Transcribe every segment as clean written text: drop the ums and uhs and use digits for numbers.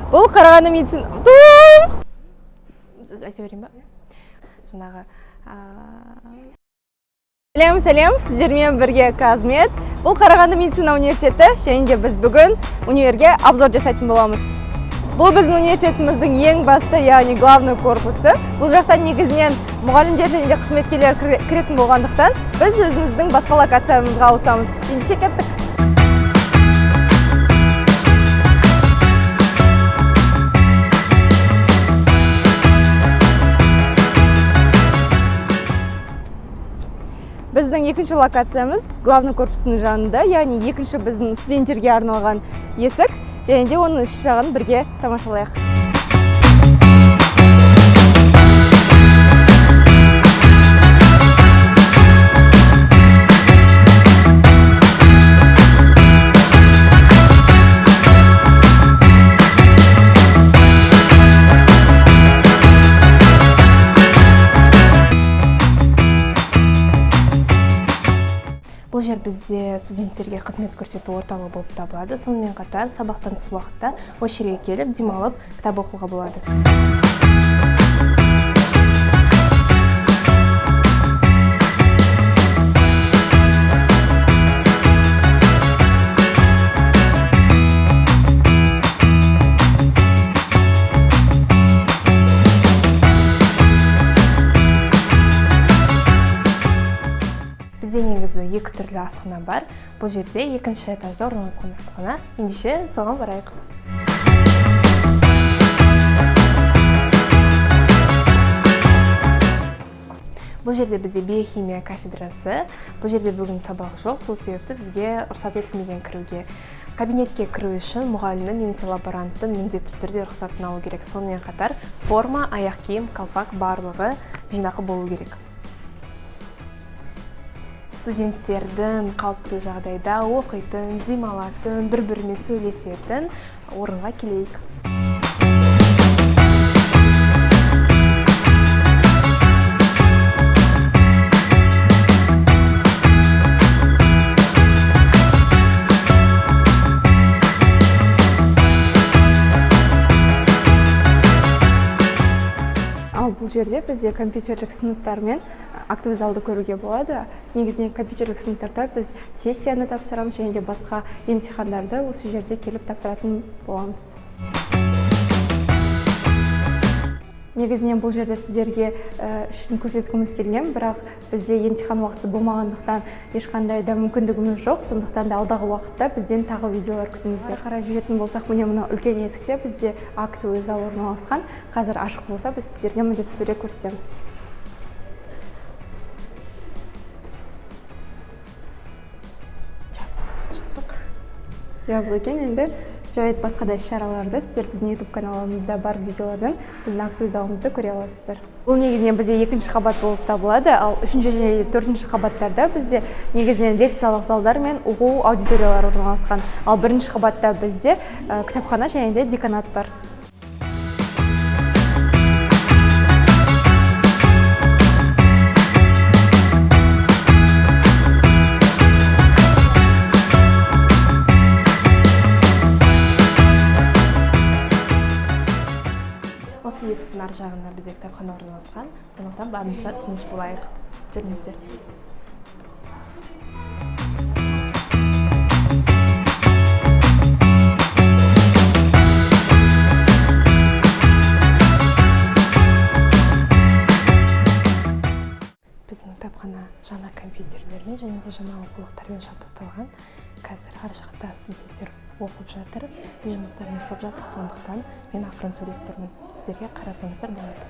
Бұл Қарағанды медицина айта берейін ба жаңағы. Сәлем, сәлем, сіздермен бірге Казмед. Бұл Қарағанды медицина университеті, және де біз бүгін универге обзор жасайтын боламыз. Бұл біздің университетіміздің ең басты, яғни главный корпусы. Бұл жақта негізінен мұғалімдер және де қызметкерлер кіретін болғандықтан, біз өзіміздің басқа локациямызға ауысамыз. Ендеше кеттік. Біздің екінші локациямыз главный корпусының жанында, яғни екінші біздің студенттерге арналған есік, және де оның іш жағын бірге тамашалайық. Бұл жер бізде студенттерге қызмет көрсету орталығы болып табылады. Сонымен қатар сабақтан тыс уақытта осы жерге келіп, демалып, кітап оқуға болады. Бізде негізі екі түрлі асхана бар. Бұл жерде екінші этажда орналасқан асхана. Ендеше соған барайық. Бұл жерде бізде биохимия кафедрасы. Бұл жерде бүгін сабақ жоқ, сол себепті бізге рұқсат етілмеген кіруге. Кабинетке кіру үшін мұғалімнің немесе лаборанттың міндетті түрде рұқсатын алу керек. Сонымен қатар форма, аяқ киім, қалпақ барлығы жинақы болу керек. Студенттердің қалыпты жағдайда оқитын, демалатын, бір-бірімен сөйлесетін орынға келейік. Ал бұл жерде бізде компьютерлік сыныптар мен актовый залды көруге болады. Негізінен компьютерлік сыныптарда біз сессияны тапсырамыз және де басқа емтихандарды осы жерде келіп тапсыратын боламыз. Негізінен бұл жерде сіздерге ішін көрсеткіміз келген, бірақ бізде емтихан уақытысы болмағандықтан ешқандай да мүмкіндігіміз жоқ. Сондықтан да алдағы уақытта бізден тағы видеолар күтіңіздер. Қарай жүретін болсақ, міне мына үлкен есікте бізде актовый зал орналасқан. Қазір ашық болса, біз сіздерге міндетті түрде көрсетеміз. Жабық екен енді. Жарайды, басқа да іс-шараларды сіздер біздің YouTube каналымызда бар видеолардан біздің актовый залымызды көре аласыздар. Бұл негізінен бізде екінші қабат болып табылады, ал үшінші және төртінші қабаттарда бізде негізінен лекциялық залдар мен оқу аудиториялары орналасқан. Ал бірінші қабатта бізде кітапхана және де деканат бар. Осы есіктің ар жағында бізде кітапхана орналасқан, сондықтан барынша тыныш болайық. Жүріңіздер. Біздің кітапхана жаңа компьютерлермен және де жаңа оқулықтармен жабдықталған. Қазір ар жақта студенттер оқып жатыр, үй жұмыстарын жасап жатыр, сондықтан мен ақырын сөйлеп тұрмын. Сіздерге қарасаңыздар болады.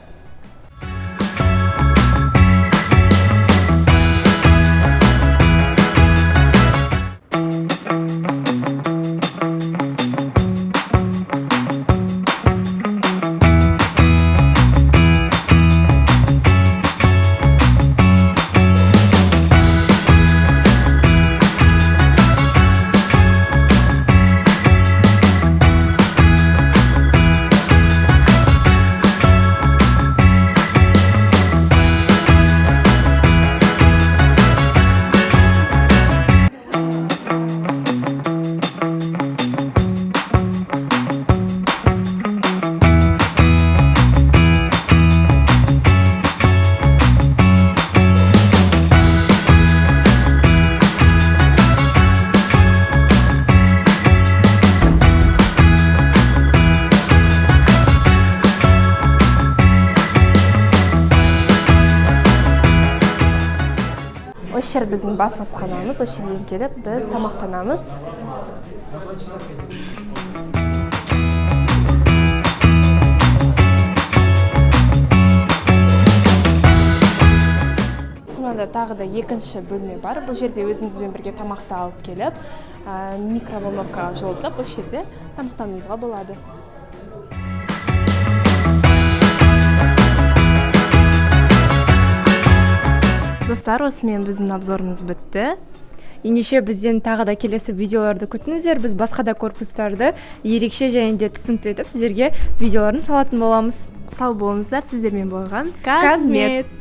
Осы жер біздің бас асханамыз. Осы жерден келіп біз тамақтанамыз. Асханада тағы да екінші бөлме бар. Бұл жерде өзіңізбен бірге тамақты алып келіп, микроволновкаға жылытып, осы жерде тамақтануыңызға болады. Достар, осымен біздің обзорымыз бітті. Ендеше, бізден тағы да келесі видеоларды күтіңіздер. Біз басқа да корпустарды ерекше және де түсінікті етіп сіздерге видеоларын салатын боламыз. Сау болыңыздар, сіздермен болған Казмет. Казмет.